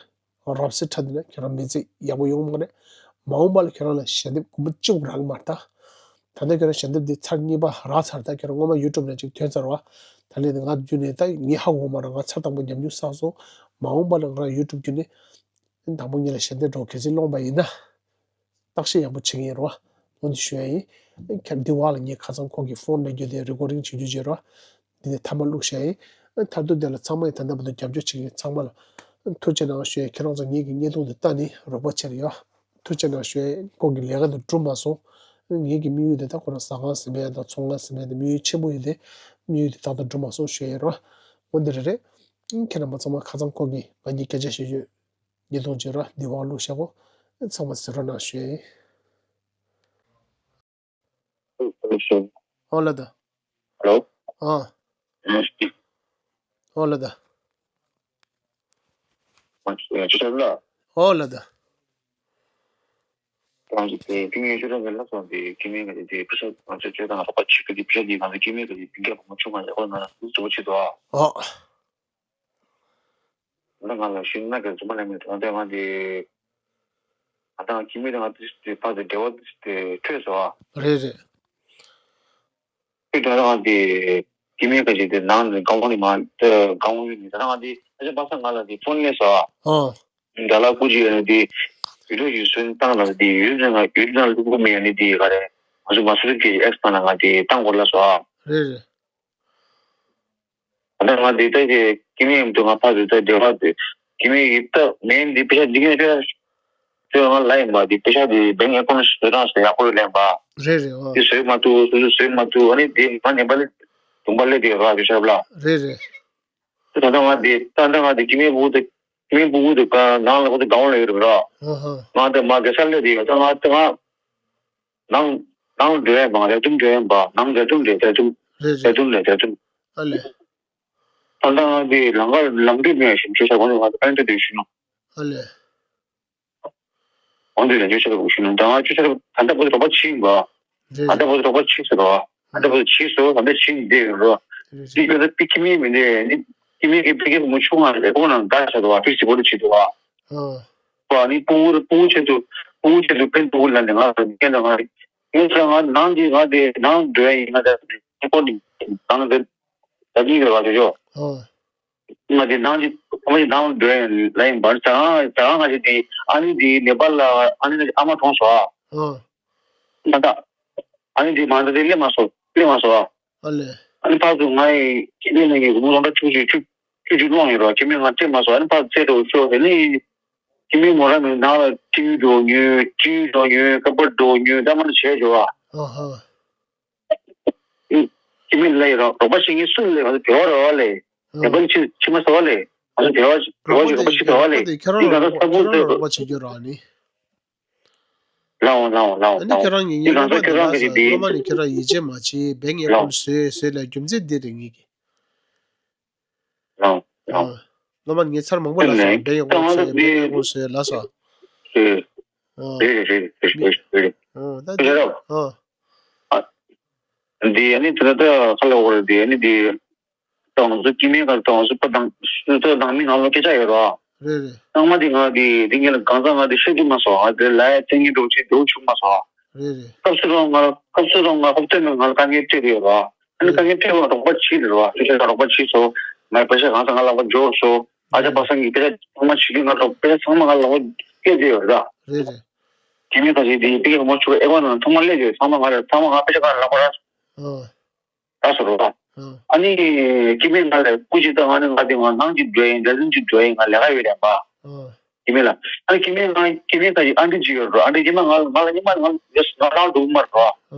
རབ་གསལ་ཁྲ་འདི་ན་ཁྱོད་རང་མི་ཚེ་ཡག་པོ་ཡོང་མ་རེད། མ་འོངས་པ་ལ་ཁྱོད་རང་ལ་ཞལ་འདེབས་སྒོར་མོ་གཅིག་རག་གི་མ་རེད་ད། ད་ལྟ་ཁྱོད་རང་ཞལ་འདེབས་འདི་ཚར་གཉིས་པ་རག་ཚར། ད་ཁྱོད་རང་སྔོན་མ་ཡུ་ཊུབ་ནས་ཅིག་ཐོན་ཚར་བ། ད་ལན་ང་བརྒྱུད་ནས་ད་ངས་ཧ་གོ་མ་རེད། ང་ཚར་དང་པོ་ཉམས་མྱོང་བསགས་སོང་། མ་འོངས་པ་ལ་ང་རང་ཡུ་ཊུབ་བརྒྱུད་ནས་དང་པོ་ཉིད་ལ་ཞལ་འདེབས་འདྲ་བོ་གལ་སྲིད་སློང་པ་ཡིན་ན། བརྟག་ཞིབ་ཡག་པོ་བྱེད་ཀྱི་ཡིན་རོ། འོ་འདི་ཞུ་ཡ་ཡིན། ཁྱེད་འདི་བར་ལ་ངས་ཁ་སང་ཁོ་གི་ཕོན་ལེན་རྒྱུ་དེ་རི་ཀོར་ཌིང་བྱེད་རྒྱུ་བྱེད་རོ། འདི་ནས་མཐའ་མ་བླུགས་བཞག་ཡིན། མཐར་ཐུག་དེ་ལ་ཚང་མ་ཡིས་ད་ལྟ་བར་དུ་རྒྱབ་སྐྱོར་བྱེད་མཁན་ཚང་མ་ལ་ཐུགས་རྗེ་གནང་ཞུ་ཡ། ཁྱེད་རང་ཚོ་ངེད་ཀྱི་བརྙན་ཐུང་འདི་ལྟ་ནས་རོགས་པ་བྱེད་རོགས། ཐུགས་རྗེ་གནང་ཞུ་ཡ། ཁོང་གི་ལས་ཀ་འདི་འགྲུབ་མ་སོང་། ངེད་ཀྱི་དམིགས་ཡུལ་དེ་ད་ཁོ་རང་ཟ་ཁང་ཟིན་པ་ཡ་དང་ཚོང་ཁང་ཟིན་པ་ཡ་དང་དམིགས་ཡུལ་ཆེན་པོ་ཡོད་དེ། དམིགས་ཡུལ་དེ་ཏག་ཏག་འགྲུབ་མ་སོང་ཞུ་ཡ་རོ། འོ་འདི་རེད་རེད། ཁྱེད་རྣམ་པ་ཚང་མ་ཁ་སང་ཁོང་གིས་ང་གཉིས་སྐད་ཆ་བཤད་རྒྱུ། བརྙན་ཐུང་བྱེད་རོགས། འདི་བར་བླུགས་བཞག་གོ། ཚང་མ་གཟིགས་རོགས་གནང་ཞུ་ཡ་ཡིན། ཨོ་ལ་ད། ཧེ་ལོ། ཨ། ཨོ་ལ་ད། ཨོ་ལ་ད། ཨོ། ང་ལ་ཤི་ན་ག་རྫུན་མ་ལབ་མེད་དོ། དེ་ང་དེ་ང་དང་ཁྱིམ་མི་དང་ང་དེ་ཕར་དེ་འབྲེལ་བ་དེ་འཕྲོད་སོང་ཨ། རེད་རེད། འཕྲོད་དུས་ང་དེ་ཁྱིམ་མི་ག་ཅིག་དེ་ནང་ནས་གང་བོ་ནི་མ་དེ་གང་བོ་ཡོད་མི་དེ་ང་དེ་ཨ་ཅག་པ་སངས་ང་ལ་དེ་ཕོན་སླེབས་སོང་ཨ། ཨོ། འདྲ་ལ་སྐུ་ཅིག་ཡོད་ནི་དེ་ཡུལ་ལུགས་ཡུལ་སྲོལ་བཏང་ལ་དེ་ཡུལ་ནང་ཡུལ་ནང་ལུགས་པོ་མེད་ཡ་ནི་དེ་ག་རེ་ང་ཚོ་མ་སུ་རི་གི་ཨེགས་པ་ན་ང་དེ་བཏང་དགོས་ལ་སོང་ཨ། རེད་རེད། ད་ང་འདི་ལྟ་གི་ཁྱིམ་མི་ཡིན་དུས་ང་ཕར་འདི་ལྟ་འབྲེལ་བ་དེ་ཁྱིམ་མི་ཡིན་ད་མིན་འདི་པེ་ཤ་འདི་ངས་ཁྱོད་ཁྱོད་ང་ལ་ཡིན་པ་འདི་པེ་ཤ་འདི་བེང་ཨེ་ཀོན་བཟོ་སྟངས་སུ་ཡག་པོ་ཡོད་ལན་པ། རེད་རེད་ཨོ། འདི་བཟོས་མ་ཐུབ་སོ་སོ་བཟོས་མ་ཐུབ་ཨ་ནི་འདི་ང་ཉན་པ་ལས་དུང་པ་ལས་འདི་ར་པེ་ཤ་བླ། རེད་རེད། ད་ད་ང་འདི་ད་ད་ང་འདི་ཁྱིམ་མི་བུ་དེ་ མི་སྤུ་གུ་དེ་ག་ནང་ལ་ཁོ་ཚོ་སྒང་ལ་ཡོད་རེད་ར། ཨ་ཧ། ང་དེ་མ་གེ་སར་ལ་དེ་ཡོད་ད་ང་དེ་ང་ནང་ནང་འགྲོ་ཡ་མ་རེད་དུམ་འགྲོ་ཡ་མ་ནང་རེད་དུམ་རེད་རེད་དུམ་རེད་རེད་དུམ་རེད་རེད་དུམ། ཨ་ལེ། ད་ལྟ་ང་དེ་ལམ་ཁ་ལམ་འགྲུལ་མེད་བཞིན་ཆུ་ས་གོང་ནས་ང་དེ་ཨན་དུ་དུ་ཤི་ནོ། ཨ་ལེ། འོན་ཏེ་ལན་ཆོས་ཆེ་རུ་ཞུ་ནི་ད་ང་ཆོས་ཆེ་རུ་ད་ལྟ་བོད་རོགས་པ་ཕྱིན་པ། རེད། ད་ལྟ་བོད་རོགས་པ་ཕྱིན་ཟེར་བ། ད་ལྟ་བོད་ཕྱིན་སོ་ད་ལྟ་ཕྱིན་བསྡད་ཡོད་རོ། རེད། འདི་རེད། ཁྱོད་ཚོ་པི་ཁྱི་མི་མི་འདི་ནི་ཁྱི་མི་གི་པི་ཁྱི་མུ་ཆུང་ང་རེད་ཁོང་ནང་ད་ཆ་དུ་བ་ཕི་སི་བོ་རུ་ཆི་དུ་བ། ཨ། བ་ནི་ཕུ་བོ་རུ་ཕུ་བོ་ཆེ་དུ་ཕུ་བོ་ཆེ་དུ་ཕན་ཐོགས་ལ་ནི་ང་རེད་ཁྱེད་ལ་ང་རེད། ངས་ཟེར་ང་ནང་གི་ང་དེ་ནང་འགྲོ་ཡ་ཡིན་ང་དེ་ཁོ་ནི་ནང་དེ་ད་གཉིས་རེད་བ་དེ་ཆོ། ཨ། ང་དེ་ནང་གི་ཁོ་མོ་ནང་འགྲོ་ལ་ཡིན་པར་ད་ང་ད་ང་ཞིག་དེ་ཨ་ནི་དེ་ནེ་པཱལ་ལ་ཨ་ནི་ཨ་མ་གྲོངས་སོ། ཨ། ང་ད་ཨ་ནི་དེ་མ་འདི་དེ་སླེབས་མ་སོ་སླེབས་མ་སོ། ཨ་ལེ། ཨ་ནི་ཕར་ཚུར་ང་ཡི་ཁྱི་ལས་ནས་ངའི་སྒོར་མོ་སྟོང་ཕྲག་བཅུ་གཅིག་བཅུ་བཅུ་གཅིག་སློང་ཡོད་རོགས་ཁྱི་མི་ང་སྤྲད་མ་སོ་ཨ་ནི་ཕར་ཚུར་ཚེ་འགྲོ་ཤོག་དེ་ནི་ཁྱི་མི་མོ་ར་མི་ནང་ལ་ཏིའུ་འགྲོ་ཉོས་ཏིའུ་འགྲོ་ཉོས་ཀ་པར་འགྲོ་ཉོས་ད་མ་ནི་བྱས་འགྲོ་ཨ། ཨ་ཧ། ཁྱི་མི་ལ་ཡི་རོགས་རོགས་པ་བྱེད་མཁན་སུ་ལས་ང་ཚོ་བེ་བ་རོགས་ལས་ཨ། ནེ་པ་ལི་ཕྱི་ཕྱི་མ་ཟ་བ་ལས་ང་ཚོ་བེ་བ་རོགས་པ་བྱེད་རོགས་པ་བྱེད་རོགས་པ་ཁྱི་རོགས་པ་ཁྱི་རོགས་པ་བྱེད་རྒྱུ་རོགས་ནི། ལའོ་ལའོ་ལའོ་ཨ་ནི་ལའོ། ཁྱེད་རང་ངེད་ངེད་སློབ་མ་ནི་ལ་ས་སློབ་མ་ནི་ཁྱེད་རང་ཡིད་ཆེས་མ་བྱེད་བེང་ངེད་ལའོ་ཁོང་བཟོས་བཟོས་ལ་རྒྱུ་མཚན་འདི་རེད་ངེད་ཀྱི། ལའོ་ལའོ། སློབ་མ་ངེད་ཚར་མང་པོ་ལ་ས་བེང་ངེད་ཁོང་བཟོས་བེང་ངེད་ཁོང་བཟོས་ལ་ས། རེད་རེད་རེད་རེད་རེད་རེད། ཨ་ད་འདི་ཨ་ནི་དེ་ད་ཁ་ལ་འོར་འདི་ཨ་ནི་འདི། ཏང་སུ་ཀི་མེ་ག་ཏང་སུ་པ་དང་སུ་ཏོ་དང་མི་ནང་ལོ་སྐད་ཆ་ཡོད་རོ། རེད་རེད། ཚང་མ་དེ་ང་དེ་དེ་ངེད་ལ་གང་ཟག་ང་དེ་ཤེས་ཀྱི་མ་སོང་ཨ་དེ་ལ་ཡ་བཙན་གྱི་འགྲོ་ཆེ་འགྲོ་ཆུང་མ་སོང་། རེད་རེད། སྐབས་སུ་རོང་ང་སྐབས་སུ་རོང་ང་ཧོབ་སྟོན་ནས་ང་ལ་དཀའ་ངལ་འཕྲད་ཀྱི་ཡོད་རོ། ཨ་ནི་དཀའ་ངལ་འཕྲད་པ་རོགས་པ་བྱེད་རེད་རོ་སྐད་ཆ་རོགས་པ་བྱེད་སོ། ང་པེ་ཤ་གང་ཟག་ང་ལག་པ་འབྱོར་སོ། ཨ་ཅག་པ་སངས་ཀྱི་པེ་ཤ་ཚང་མ་བྱེད་ཀྱི་ང་རོགས་པེ་ཤ་ཚང་མ་ང་ལག་པ་སྐྱེལ་བསྡད་ཡོད་རེད་ད། རེད་རེད། དེ་མིན་ད་ཅིག་དེ་པེ་ཤ་མོ་ཆུ་ཨེ་ཀོ་ནང་ཚང་མ་སླེབས་ཡོད་ཚང་མ་ང་རེད་ཚང་མ་ང་པེ་ཤ་གང་ལག་པ་ར། ཨ། ད་ཟེར་རོ། ཨ། ཨ་ནི་ཁྱི་མེད་ང་ལ་སྐུ་མཁྱེན་ད་ང་ནི་ང་དེ་ང་ནང་གཅིག་འགྲོ་ཡིན་འདྲ་ཟིན་གཅིག་འགྲོ་ཡིན་ང་ལས་ཀ་ཡོད་རེད་པ། ཨ། ཁྱི་མེད་ལ། ཨ་ནི་ཁྱི་མེད་ང་ཁྱི་མེད་ད་ཅིག་ཨ་འདྲི་གཅིག་ཡོད་རོ་ཨ་འདྲི་ཁྱི་མ་ང་ང་ལ་ཉི་མ་ང་ཡོད་ང་ལ་འགྲོ་གི་མ་རེད་རོ།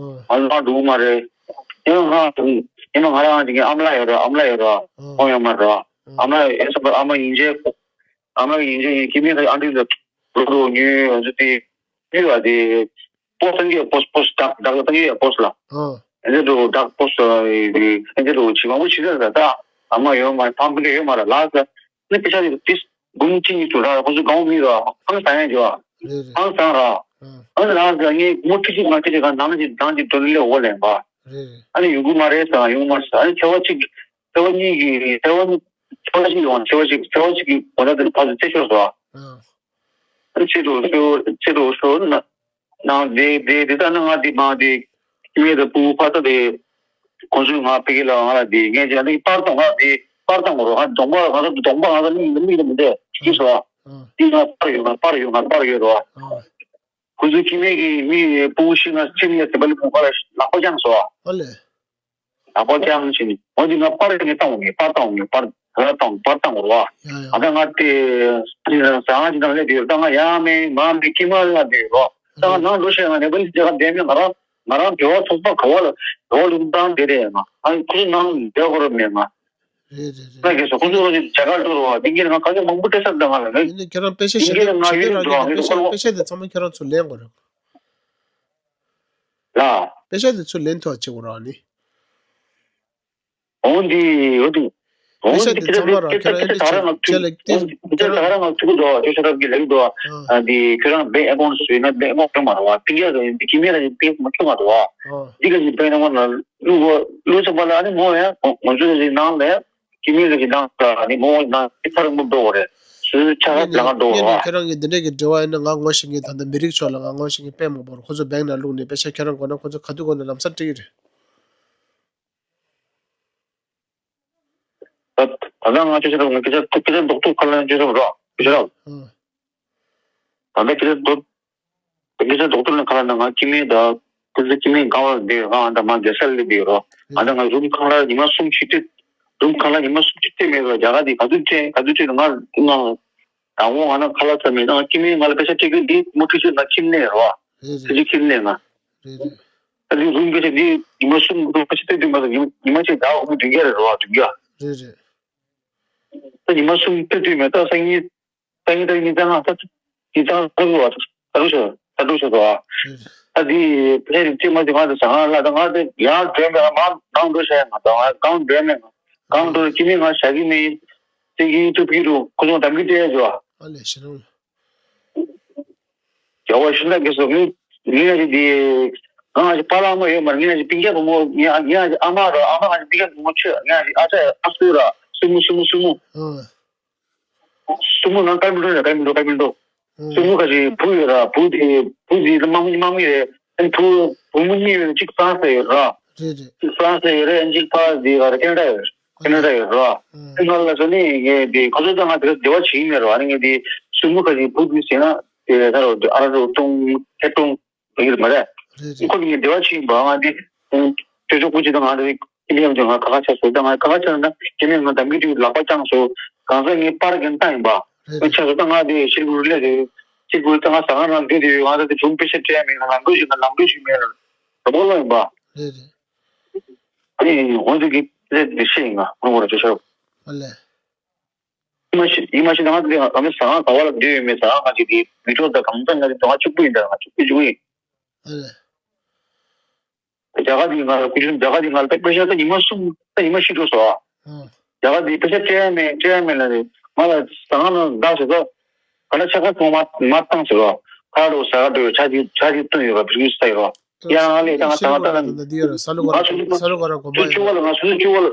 ཨ། ང་ལ་འགྲོ་གི་མ་རེད། ཉི་མ་ང་ཉི་མ་ང་རང་གཅིག་ཨ་མ་ལགས་ཡོད་རོ་ཨ་མ་ལགས་ཡོད་རོ། ཨ། ཁོང་ཡོད་མ་རེད་རོ། ཨ། ཨ་མ་ལགས་ཡོད་ས་པ་ཨ་མ་ཡིན་རྗེས་ཨ་མ་ལགས་ཡིན་རྗེས་ཁྱི་མེད་ད་ཅིག་ཨ་འདྲི་ལ་འགྲོ་འགྲོ་ཉོས་ང་ཚོ་དེ་ཡོད་པ་དེ། པོ་སྟོན་གྱི་པོ་པོ་བདག་བདག་ལ་བཏང་གི་ཡ་པོ་ལ། ཨ། ཨེ་འདྲ་འགྲོ་བདག་པོ་ཨེ་འདྲ་འགྲོ་བྱི་མང་པོ་བྱི་ཟེར་ད་ད་ཨ་མ་ཡོད་མ་རེད་ཕམ་པི་ཡོད་མ་རེད་ལགས་ཟེར་ནི་པེ་ཤ་དེ་ཏིས་འབུམ་གཅིག་གཉིས་དྲུག་རག་ཁོ་ཚོ་གང་མི་རོ་ཨང་བཟང་ཡ་འགྱོ་རེད་རེད། ཨང་བཟང་ར། ཨ། ཨང་རག་ཟེར་ངས་མུ་མཐུད་ཅིག་མ་མཐུད་ཅིག་གང་ནང་ཅིག་གང་ཅིག་འགྲོ་ནི་ལས་འོ་ལེན་པ། རེད་རེད། ཨ་ནི་ཡོང་གི་མ་རེད་ཟེར་ཡོང་གི་མ་རེད་ཟེར་ཨ་ནི་ཚེ་བ་གཅིག་ཚེ་བ་གཉིས་ཀྱི་ཚེ་བ་གཉིས་ཚེ་བ་གཅིག་ཡོང་ཚེ་བ་གཅིག་ཚེ་བ་གཅིག་གི་གོ་ད་དེ་ཕ་ཚོ་ཚེ་ཤོར་སོང་། ཨ། ཨ་ནི་ཚེ་རུ་ཤོར་ཚེ་རུ་ཤོར་ན། ནང་དེ་དེ་དེ་ལྟ་ན་ང་དེ་མ་དེ་ཁྱི་མེད་དང་ཕྲུ་གུ་ཕ་ཚ་དེ་ཁོང་ཚོས་ང་ཕ་གི་ལ་ང་ལ་དེ་ངས་ཀྱང་དེ་པར་དང་ང་དེ་པར་དང་རོ་ང་གདོང་པ་ང་ཚོ་གདོང་པ་ང་ཚོ་མིག་མིག་ལ་མི་འདྲ་ཅི་སོ་དེ་ང་པར་ཡོད་ང་པར་ཡོད་ང་པར་ཡོད་རོ། ཁོང་ཚོས་ཁྱི་མེད་ཀྱི་མི་ཕྲུ་གུ་ཤི་ང་ཁྱི་མེད་ཟེར་པ་ལ་ཕུང་ཁ་ལ་ལག་པ་བརྐྱངས་སོ། ཨ་ལེ། ལག་པ་བརྐྱངས་ཕྱིན་འོ་དེ་ང་པར་ངས་བཏང་ངས་པར་བཏང་ངས་པར་ང་བཏང་པར་བཏང་རོ། ཡ་ཡ། ཨ་ད་ང་དེ་ཟ་ང་ཅི་དང་ལས་དེ་ད་ང་ཡ་མེད་མ་མེད་ཀྱི་མ་ལ་དེ་རོ། ད་ང་ནང་འགྲོ་ཤེས་ང་ནས་པ་ལི་ཇ་ག་བསྡད་མེད་ང་རང་ང་རང་བྲེལ་བ་ཚོགས་པ་ག་བ་ལ་རོ་ལུང་བཏང་དེ་རེད་ང་ཨ་ཁོ་ཚོ་ནང་བསྡད་དགོས་རབས་མེད་ང་། རེད་རེད་རེད། ང་གལ་སྲིད་ཁོ་ཚོ་རོ་ཅིག་ཇ་ག་འགྲོ་རོ་བ་དེ་གིན་ང་ག་ཚོད་མང་པོ་སྤྲད་ས་ད་ང་ལ་ངས་ཡིན་ནའི་ཁྱེད་རང་པེ་ཤ་དེ་ཞིག་གིན་ང་བྱེད་ངས་དུས་རང་འགྲོ་ཡིན་ང་ནི་ཁོ་པེ་ཤ་པེ་ཤ་དེ་ཚང་མ་ཁྱེད་རང་ཚོ་ལེན་དགོས་རེད། ལ། པེ་ཤ་དེ་ཚུར་ལེན་ཐུབ་པ་བྱེད་དགོས་ར་ནི། འོང་འདི་འོང་འདི་འོང་པེ་ཤ་འདི་དེ་ཚང་མ་ར་ཁྱེད་རང་ཨེ་འདྲ་ཁྱེད་ད་ར་ང་ཚུགས་ཁྱེད་ལ་འདི་འོང་འདི་ཁྱེད་རང་ད་ར་ང་ཚུགས་འདུག་ཁྱོད་ཤ་ཁྲབ་ཀྱི་ལེགས་འདུག་ཨ་འདི་ཁྱོད་རང་བེད་ཨེ་ཀོན་སུ་ཡིན་ན་བེད་ཨེ་ཀོན་ཁྱོད་མ་ར་བ་ཕི་ག་གི་འདི་ཁྱི་མེད་ལ་ཡིན་བེད་མ་ཁྱོད་མ་ར་བ་འདི་ག་ཡིན་བེད་ཨེ་ཀོན་ལ་ལུག་གོ་ལུག་ཚོ་པ་ལ་ཨ་ནི་ངོ་ཡ་ང་ཚོ་ལ་ནང་ལ་ཡ། ཁྱི་མི་རིགས་ཀྱི་ནང་ལ་ནི་ངོ་བོ་ནང་ཐག་རིང་པོ་འགྲོ་བ་རེད། སུ་ཆ་ངས་ལ་ནི་ང་འགྲོ་ངས་ནི་བ། ཁྱེད་རང་གི་འདི་འདྲས་ཀྱི་འབྲེལ་བ་ཡིན་ན་ང་ངོ་ཤེས་ངེས་ད་ལྟ་མི་རིགས་ཕྱོགས་ལ་ང་ངོ་ཤེས་ངེས་དཔེ་མང་པོ་རེད་ཁོ་ཚོ་བེང་ནང་བླུགས་ནས་པེ་ཤ་ཁྱེད་རང་དགོས་ན་ཁོ་ཚོ་ག་དུས་དགོས་ན་ལམ་སང་སྤྲད་ཀྱི་རེད། ད་ད་ལྟ་ང་ཅོ་ཤ་རབ་ང་སྐད་ཆ་སྐད་ཆ་རྡོག་ཐུག་ཁ་ལ་ཅོ་ཤ་རབ་རོ་ཅོ་ཤ་རབ། ཨང་། ད་ལྟ་ཁྱེད་རང་རྡོག་ཁྱེད་རང་རྡོག་ཐོན་ལ་ཁ་ལ་ན་ང་ཁྱི་མེད་ད་ཁྱེད་ཚོ་ཁྱི་མེད་གང་བ་འདི་ང་ཨ་ད་མ་རྒྱལ་ས་ལི་འདི་རོ་ཨ་ད་ང་རུམ་ཁང་ལ་ཉི་མ་གསུམ་ཕྱིན་ཏེ་རུམ་ཁང་ལ་ཉི་མ་གསུམ་ཕྱིན་ཏེ་མེད་རོ་རྒྱ་གར་འདི་ག་དུས་ཁྲིད་ག་དུས་ཁྲིད་ང་ང་ད་འོ་ང་ན་ཁ་ལ་ཚ་མེད་ད་ང་ཁྱི་མེད་ང་ལ་སྐད་ཆ་དྲིས་གི་འདི་མུ་ཁྲི་ཚོད་ང་ཁྱིམ་ནས་རོ་ཁྱི་ཚོ་ཁྱིམ་ནས་ང་ཨ་འདི་རུམ་སྐད་ཆ་འདི་ཉི་མ་གསུམ་རུམ་སྐད་ཆ་ཏེ་དུས་མ་ད་ཉི་མ་ཉི་མ་གཅིག་ད་འོ་མི་བདུན་བརྒྱ་རེད་རོ་བདུན་བརྒྱ་ད་ཉི་མ་གསུམ་ཏེ་དུས་མེད་ད་སང་ཉིན། ད་ཉིན་ད་ཉིན་ད་ང་ད་ཉིན་ད་ང་ད་རུ་ད་རུ་ཤ་ད་རུ་ཤ་ད་ཨ་ད་དེ་ཕེ་རི་ཅི་མ་ཅི་ང་ད་ཟ་ང་ལ་ད་ང་ད་ཡང་འགྲོ་མེད་ང་ནང་འགྲོ་ཤ་ང་ད་ང་གང་འགྲོ་མེད་ང་གང་འགྲོ་ཅི་མེད་ང་ཤ་གི་མེད་ཏི་གི་ཏུ་པི་རུ་ཁོ་ཚོ་དམ་གི་ཏེ་ཡ་ཇོ་ཨ་ལེ་ཤི་རུ། རྒྱལ་བ་ཤིན་ཏུ་གེ་སོ་ངའི་ངའི་ང་ཞིག་དེ་ང་ང་ཞིག་པཱ་ལགས་མ་ཡོད་མ་ངའི་ང་ཞིག་སྤུན་ཀྱག་བུ་མོ་ངའི་ང་ཞིག་ཨ་མ་ར་ཨ་མ་ང་ཞིག་སྤུན་ཀྱག་བུ་མོ་ཆོས་ངའི་ང་ཞིག་ཨ་ཅག་ཨ་སུ་ར་སུ་མུ་སུ་མུ་སུ་མུ་ཨ་སུ་མུ་ནང་ཀར་མི་འགྲོ་ར་ཀར་མི་འགྲོ་ཀར་མི་འགྲོ་ཨ་སུ་མུ་ཁ་ཞིག་བུ་ཡོད་ར་བུ་དེ་བུ་དེ་དམག་མི་དམག་མི་རེད་ཨ་བུ་བུ་མོ་གཉིས་ཡོད་གཅིག་ཧྥ་རན་སི་ཡོད་ར་རེད་རེད་གཅིག་ཧྥ་རན་སི་ཡོད་རེད་ཨ་གཅིག་ཕ་དེ་ག་ར་ཁེ་ན་ཌ་ཡོད་ར་ཁེ་ན་ཌ་ཡོད་ར་ཨ་ང་ལ་སོ་ནི་ངས་དེ་ཁོ་ཚོ་དང་ང་དེ་འབྲེལ་བ་བྱེད་ཀྱི་མེད་ར་ཨ་ནི་ངས་དེ་སུ་མུ་ཁ་ཞིག་བུ་དེ་ཟེར་ན་དེ་ད་ར་ཨ་ར་རུ་ཏུང་ཁེ་ཏུང་། ཡིན་གྱི་མ་རེད། རེད་རེད། ཁོ་གཉིས་འབྲེལ་བ་བྱེད་ཡིན་པ་ང་འདི། ཅོ་ཅོ་སྐུ་མཁྱེན་དང་ང་འདི་ཁྱིམ་མཚེས་ཚོ་ང་ཁ་ཁ་ཆགས་སོང་ད་ང་ཁ་ཁ་ཆགས་ན་ཁྱིམ་མཚེས་ང་དམ་གི་དུས་ལག་པ་བརྐྱངས་སོང་གང་ཟག་ངའི་པར་གྱོན་བཏང་ཡིན་པ། རེད་ངས་རེད། ཆགས་སོང་ད་ང་འདི་ཤིལ་གུར་སླེབས་དུས་ཤིལ་གུར་ད་ང་ཟ་ཁང་ནང་བསྡད་དུས་ང་ད་དེ་བུམ་པེ་ཤ་སྤྲད་ཡ་མེད་ང་ལམ་འགྲོ་ཞིག་ང་ལམ་འགྲོ་ཞིག་མེད་ལ་རོ་པོ་ལོ་ཡིན་པ། རེད་རེད། ཨ་ནི་འོན་ཏེ་གི་སླེབས་དེ་ཤེས་ཡིན་ང་ངོ་བོ་ར་ཅོ་ཤ། ཨ་ལས། ཡིན་མ་ཤེས་ཡིན་མ་ཤེས་ང་ཚོ་ང་ཚོ་ཟ་ཁང་ག་བ་ལ་བསྡད་ཡོད་མེད་ཟ་ཁང་ག་ཅིག་གི་མི་ཚོགས་དང་གང་ཚང་ང་ཚོ་ང་གཅིག་པུ་ཡིན་ད་ང་གཅིག་པུ་གཅིག་པུ་ཡིན། ཨ་ལས། རྒྱ་གར་གྱིས་ང་ལ་སྐུ་ཞབས་རྒྱ་གར་གྱིས་ང་ལ་ད་པེ་ཤ་ད་ཉི་མ་གསུམ་ད་ཉི་མ་བཞི་འགྲོ་སོང་ཨ། ཨ། རྒྱ་གར་གྱིས་པེ་ཤ་སྤྲད་ཡ་མེད་སྤྲད་ཡ་མེད་ལ་རེད་ང་ལ་ཟ་ཁང་ནང་བདག་བྱེད་ས་ག་ལ་ཆ་ཁ་ཚང་མ་མ་བཏང་ཟེར་རོ། ཁ་ལོ་ཟ་ག་འགྲོ་ཆ་ཅིག་ཆ་ཅིག་བཏོན་ཡོད་ར་བི་སྐུ་ས་ཡོད་རོ། ཡང་ལས་ཀྱང་ད་ང་ད་ལ་འདི་ཡོད་ར་ས་ལུ་ག་ར་ས་ལུ་ག་ར་དགོན་པ་ཡོད་ར། ལ་ང་སུ་བཅུ་བ་ལ།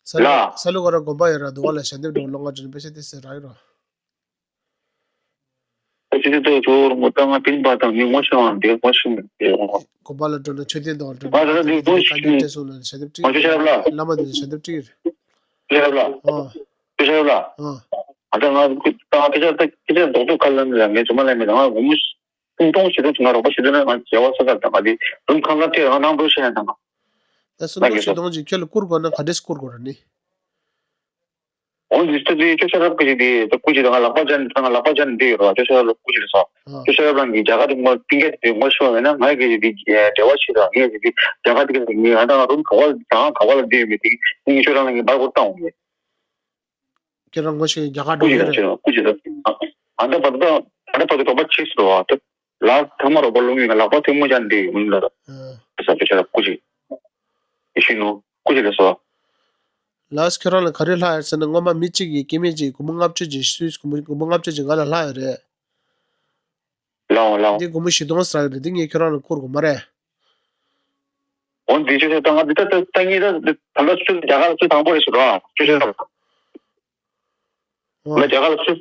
ས་ལུ་ལ། ས་ལུ་ག་ར་དགོན་པ་ཡོད་ར་འདུག་བ་ལ་ཞལ་འདེབས་འགྲོ་ལོ་ང་ཅི་ནས་པེ་ཤ་དེ་ཟེར་ར་ཡོད་ར། ཨ་ཅི་ཅི་ཏོ་ཅོ་ར་མོ་ད་ང་པིན་པ་དང་མི་ངོ་ཤེས་བ་འདི་ངོ་ཤེས་མི་འདི་ངོ་། དགོན་པ་ལ་འགྲོ་ན་མཆོད་རྟེན་དང་འགྲོ་ན་དགོན་པ་ལ་དེ་འདི་ངོ་ཤེས་བཀའ་འདྲི་སྤྲད་སོང་ལ་ཞལ་འདེབས་ང་ཅོ་ཤ་རབ་ལ། བླ་མ་དེ་ཞལ་འདེབས་སྤྲད་ཀྱི་རེད། ཤ་རབ་ལ། ཨ། ཅོ་ཤ་རབ་ལ། ཨ། ང་ད་ང་ད་ང་ཁྱེད་ཅག་ད་ཁྱེད་ཅག་རྡོག་རྡོག་ཁ་ལ་ནི་ལ་ངས་ཇོ་མ་ལ་མི་ང་ངོ་མོ། སུམ་སྟོང་བཞི་སྟོང་ང་རོགས་པ་བྱེད་དུས་ན་ང་བྱ་བ་ས་ཁར་དང་ང་དེ་རུམ་ཁང་ཁར་ཁྲིད་ང་ནང་འགྲོ་ཤེས་ཡ་དང་། ད་སུམ་སྟོང་བཞི་སྟོང་ཅིག་ཁྱོད་ལ་བསྐུར་དགོས་ན་ག་འདྲས་བསྐུར་དགོས་ར་ནི། འོ་འདི་ལྟ་དུས་ཅོ་ཤ་རབ་ཀྱི་དེ་ད་སྐུ་མཁྱེན་ང་ལག་པ་འཇར་ང་ལག་པ་འཇར་འདི་ཡོད་ར་ཅོ་ཤ་རབ་ལ་སྐུ་མཁྱེན་ལ་སོ། ཨ། ཅོ་ཤ་རབ་རང་གི་རྒྱ་གར་དེ་ངོ་སྤུན་ཀྱག་དེ་ངོ་ཤེས་པ་ཡིན་ན་ང་གི་དེ་འབྲེལ་བ་བྱེད་དང་ངས་དེ་རྒྱ་གར་དེ་ག་ངས་ང་དང་རུམ་ག་བ་ལ་དང་ག་བ་ལ་བསྡད་ཡོད་མེད་དེ་ངས་ཁྱོད་རང་ལ་ངས་འབར་སྐོར་བཏང་འོང་ངས། ཁྱེད་རང་ངོ་ཤེས་རྒྱ་གར་སྐུ་འགྲོ་མཁན་མཁྱེན་རེད། ལ་སྐུ་མཁྱེན་ལ། ཨ་ད་བར་ད་ཨ་ད་བར་ད་རོགས་པ་བྱེད་སྲིད་པ་ད། ལགས་ཐ་མ་རོགས་པ་ལོང་ཡིན་ལག་པ་ཐུན་མོང་ཅན་འདི་ཡིན་ལ། ཨ། ས་ཅོ་ཤ་རབ་སྐུ་མཁྱེན། ཡེ་ཤེས་ནོར་བུ་སྐུ་མཁྱེན་ལ་སོ། ལགས་ཁྱོད་རང་ལ་ག་རེ་ལྷག་ཡོད་ཟེར་ན་སྔོན་མ་མི་གཅིག་གིས་སྐྱེ་དམན་གཅིག་སྒོར་མོ་ལྔ་བཅུ་ཅིག་སུས་སྒོར་མོ་སྒོར་མོ་ལྔ་བཅུ་ཅིག་ང་ལ་ལྷག་ཡོད་རེད། ལའོ་ལའོ། འདི་སྒོར་མོ་བཞི་སྟོང་ཟེར་གི་རེད་འདི་ངས་ཁྱོད་རང་ལ་བསྐུར་དགོས་མ་རེད། འོ་འདི་ཅོ་ཤ་ད་ང་འདི་ད་ད་ད་ངས་ད་འདི་ད་ལྟ་སུ་རྒྱ་གར་ལ་སུ་དང་པོ་རེད་ཟེར་རོ་ཅོ་ཤ་ད། ང་རྒྱ་གར་ལ་སུ་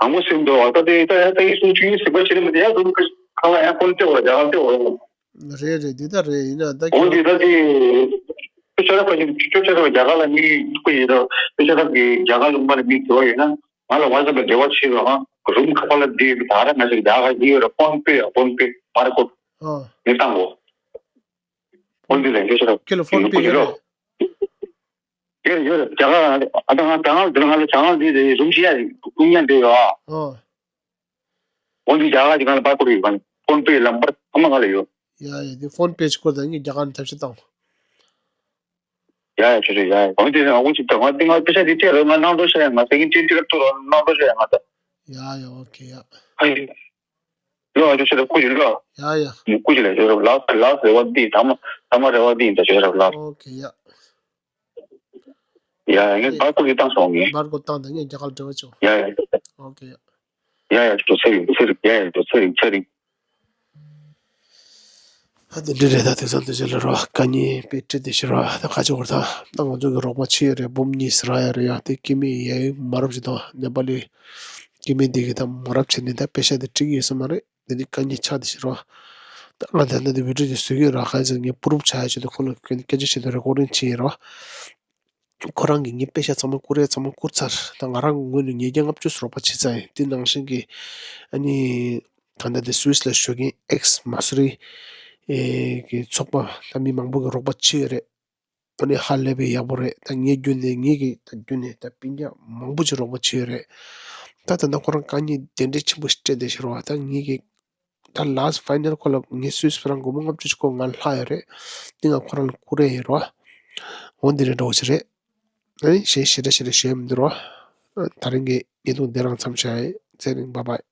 དང་པོ་ཟིན་འདུག་ད་དེ་ད་ད་ཡིན་སུ་ཆུ་ཡིན་ཟིན་པ་ཞིག་རེད་མི་དེ་ཡང་འདུག་ཁ་ལ་ཡང་ཀོན་ཏེ་འོ་རྒྱ་གར་ཏེ་འོ། རེད་རེད་འདི་ད་རེད་ཡིན་ན་ད་འོ་འདི་ད་དེ་ཅོ་ཤ་ད་ཁ་ཅིག་ཅོ་ཤ་ད་རྒྱ་གར་ལ་མི་ཁུ་ཡིན་རོ་ཅོ་ཤ་ད་གི་རྒྱ་གར་ལུང་པ་ལ་མི་དེ་འོ་ཡིན་ན། ང་ལ་ཝ་ཚབ་ལ་འབྲེལ་བ་བྱེད་རོགས་ཨང་། རུམ་ཁ་པ་ལ་འདི་ད་ར་ང་ཞིག་རྒྱ་གར་ཡིན་ར་ཕོན་པེ་ཡ་ཕོན་པེ་མ་རེད་ཁོ། ཨ། མི་བཏང་གོ། ཕོན་པེ་ལ་འགྲོ་ཤ་ར། ཁྱེད་ལ་ཕོན་པེ་ཡོད་རེད། ཡོད་ཡོད་ར་རྒྱ་གར་ཨ་ད་ང་ད་ང་ལ་ང་ལ་ཅང་ལ་འདི་རེད་རུམ་ཤི་ཡ་རེད་ཀུན་ཉན་འདྲེ་ཡོད་ཨ། ཨ། འོན་ཏེ་རྒྱ་གར་གྱི་ང་ལ་པར་བསྐུར་ཡོད་ག་ཕོན་པེ་ལམ་པར་ཚང་མ་ང་ལ་ཡོད། ཡ་ཡ་དེ་ཕོན་པེ་ཞིག་བསྐུར་ད་ངས་རྒྱ་གར་ནས་ཐབས་ཤེས་བཏང་། ཡ་ཡ་ཆོས་ཆོས་ཡ་ཡ་གང་དེ་ང་དབུ་ཅིག་ད་ང་དེ་ང་པེ་ཤ་དེ་སྤྲད་རོགས་ང་གནང་རོགས་ཤ་ཡ་ང་སེ་གིན་ཅིན་ཏི་ཀར་ཐུག་རོགས་གནང་རོགས་ཤ་ཡ་ང་ད། ཡ་ཡ་ཨོ་ཁེ་ཡ། ཨ་ཡི། ལོ་ཨ་ཆོས་ཆོས་ད་སྐུ་ཅིག་ལོ། ཡ་ཡ། སྐུ་ཅིག་ལ་ཆོས་རོགས་ལགས་ལགས་རེ་བ་འདི་ད་མ་ད་མ་རེ་བ་འདི་ད་ཆོས་རོགས་ལགས། ཨོ་ཁེ་ཡ། ཡ་ཡ་ངས་པར་བསྐུར་གི་བཏང་སོང་ངས། པར་བསྐུར་བཏང་ད་ངས་རྒྱ་གར་འབྲེལ་བ་བྱུང་། ཡ་ཡ། ཨོ་ཁེ་ཡ། ཡ་ཡ་ཅོ་ཚེ་རིང་ཚེ་རིང་ཡ་ཡ་ཅོ་ཚེ་རིང་ཚེ་རིང་། ཨ་དེ་འདྲ་རེད་ད་དེང་སང་དེ་ཚོ་ལ་རོ་དཀའ་ངལ་དཔེ་འཕྲད་དེ་ཤི་རོ་ད་ཁ་ཆེ་བར་ད་ད་ང་ཚོ་གི་རོགས་པ་ཆེ་རེད་འབུམ་གཉིས་ཟེར་ཡ་རེད་ཡ་དེ་སྐྱེ་དམན་ཡ་ཡུ་མ་རབས་ཅིག་དང་ནེ་པ་ལི་སྐྱེ་དམན་དེ་གི་ད་མ་རབས་བྱས་ནས་ད་པེ་ཤ་དེ་སྤྲད་ཀྱི་ཡོད་ས་མ་རེད་དེ་འདི་དཀའ་ངལ་ཆགས་དེ་ཤི་རོ་ད་ང་ད་ལྟ་འདི་བི་ཌིའོ་དེ་བཟོ་གི་ར་ཁ་ཚོ་ངས་པུ་རུབ་བྱ་ཡ་ཆེད་དུ་ཁོ་ལ་སྐད་ཆ་བཤད་དུ་རེ་ཀོར་ཌིང་བྱས་ཡིན་རོ། ཁོ་རང་གིས་ངའི་པེ་ཤ་ཚང་མ་བསྐུར་ཡས་ཚང་མ་བསྐུར་ཚར། ད་ང་རང་ངོས་ནས་ཉིས་བརྒྱ་ལྔ་བཅུ་རོགས་པ་བྱེད་ཚར་ཡིན། དེ་ནང་བཞིན་གྱི་ཨ་ནི་ད་ལྟ་དེ་སུད་སི་ལ་བཞུགས་མཁན་ཨེགས་མ་སུ་རི་ཨེ་གི་ཚོགས་པ་ད་མི་མང་པོ་གི་རོགས་པ་བྱེད་ཡོད་རེད། ཨ་ནི་ཧ་ལས་པའི་ཡག་པོ་རེད། ད་ངའི་བརྒྱུད་ནས་ངེད་ཀྱི་ད་བརྒྱུད་ནས་ད་སྤུན་ཀྱག་མང་པོ་ཅིག་རོགས་པ་བྱེད་ཡོད་རེད། ད་ད་ལྟ་ཁོ་རང་དཀའ་ངལ་དེ་འདྲའི་ཆེན་པོ་ཞིག་སྤྲད་བསྡད་ཤག་རོགས། ད་ངེད་ཀྱི་ད་ལཱ་སི་ཕའི་ནལ་ཁོ་ལ་ངས་སུད་སི་ཕྲང་སྒོར་མོ་ལྔ་བཅུ་ཞིག་ཁོ་ང་ལྷག་ཡོད་རེད། འདི་ང་ཁོ་རང་ལ་བསྐུར་ཡས་ཡིན་རོ། འོ་འདི་རེད་འདྲ་བོ་ཞིག་རེད། ཨ་ནི་གཞན་ཞེ་དྲག་ཞེ་དྲག་ཞུ་ཡས་མི་འདུག་རོ། ད་རིང་གི་བརྙན་ཐུང་འདི་རང་མཚམས་བཞག་ཡིན། ཚེ་རིང་། བྷའི་བྷའི།